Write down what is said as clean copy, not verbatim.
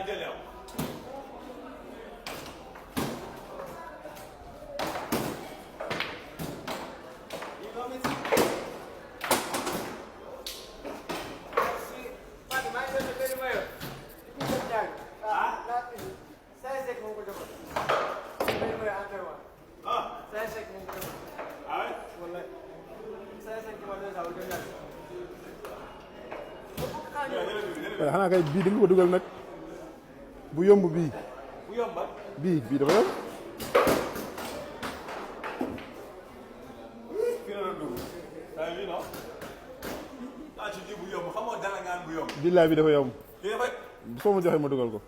jël yow. waaye xanaa kay bii di nga ko dugal nag bu yomb bii. bu yomb bii dafa yomb. fii la doon dugg. saa bii non. ah ci ji bu yomb xam nga dala ngaan bu yomb. billaay bi dafa yomb. kii dafay. soo ma joxee ma dugal ko.